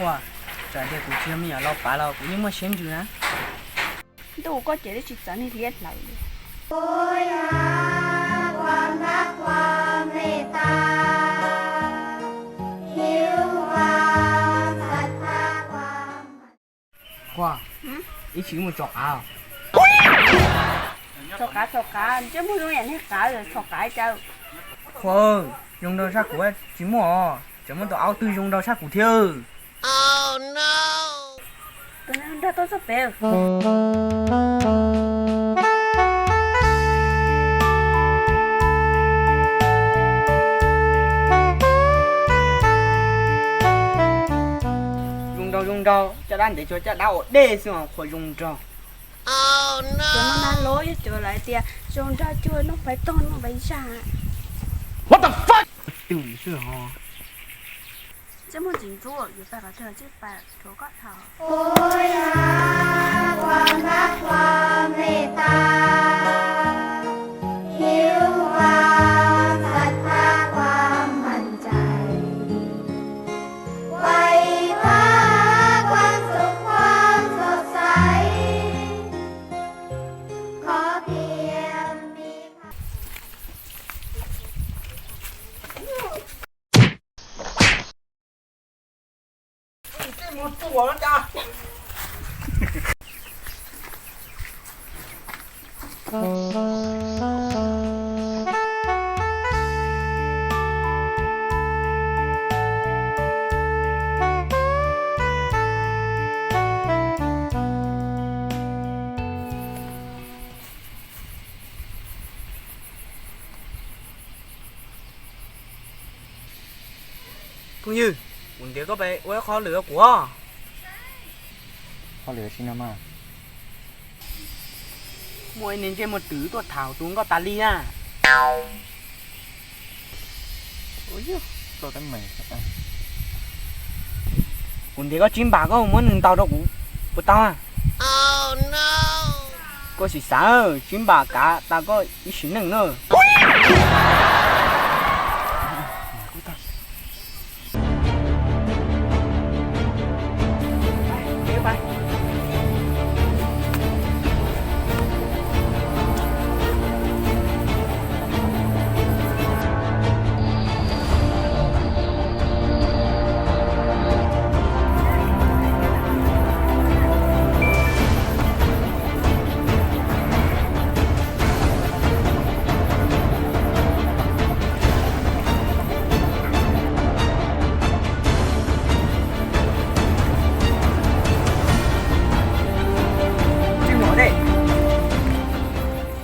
Ua, txawm tias kuv tsis yog me nyuam laus pav los kuv yeej muaj siab ntsws na. Ntuj, koj ces twb tsis txawv niag liab hlawv li. Ua, ib tsis mus tso qav. Tso qav, tso qav, ntsej muag zoo yam niag qav, tso qav cas. Ua, zoo nraug tshaj kuv tsis muaj os, tseem muaj tus aub twg zoo nraug tshaj kuv thiab. Tus nraug tuaj txog pem. Zoo nraug zoo nraug, caj dab ntev tsuas caj dab ua dej xwb os, qhuas zoo nraug. Cov no na los yog cov lawv tias zoo nraug cuag Nuj Paiv Toog Nuj Paiv Zaj. What the fuck? Twm xwb ho. Ntsej muag tsis ntxub, yuav pais qhov twg los tsis pais, rhuav koj dhau. Phooj ywg, kuv ntiav koj pais ua ib qho lwm rau kuv. Qhov lwm tsis no mas. Muaj ib niag ntsej muag twm tuaj tham tus nkauj tas li na. Kuv ntiav koj tsib npam, koj muab nws ntaus rau kuv puas tau? Koj sim xav, tsib npam kav tau koj ib sim neej na.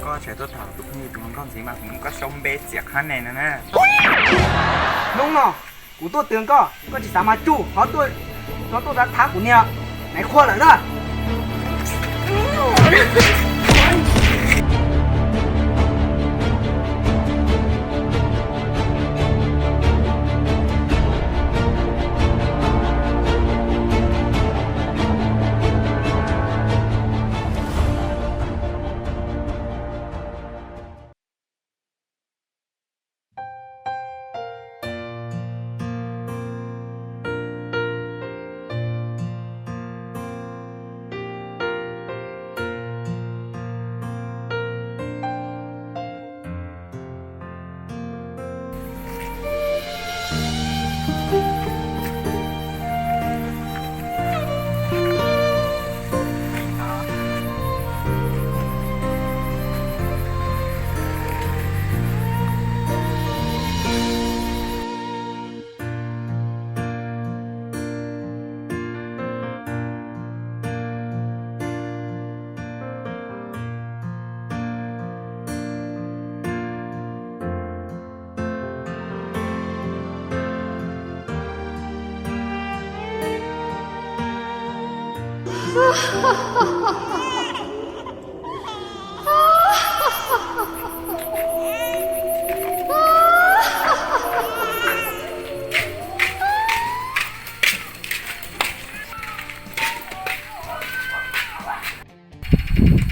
Koj tseem tuaj tham tus phooj ywg tus hluas nkauj ntxiv mas kuv muab koj sau npe txiav qhab ntawm no na. Hnub no kuv tuaj twv koj, koj tsis xav mas tsuj, ho tuaj, ho tuaj thab kuv niag nais qhua lawm na.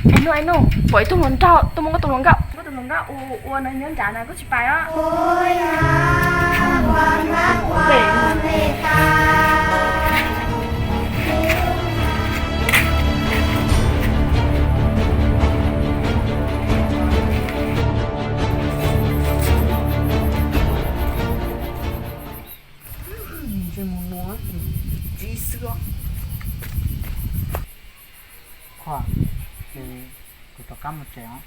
Ai Nuj, ai Nuj, pom ib tug hluas nraug tuaj muab koj tus hluas nkauj, koj tus hluas nkauj ua ua nyob nrad na, koj tsis pais os. Ua, ces kuv rov qab mus tsev os.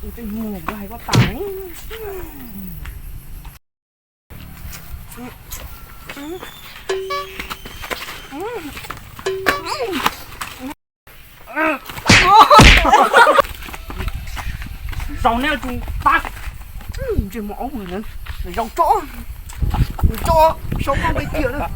Ua, tej muag koj hais koj tas. Zaum neb tsis tag. Ntsej muag aub, zaum tso, tso, sau koj npe tiag na.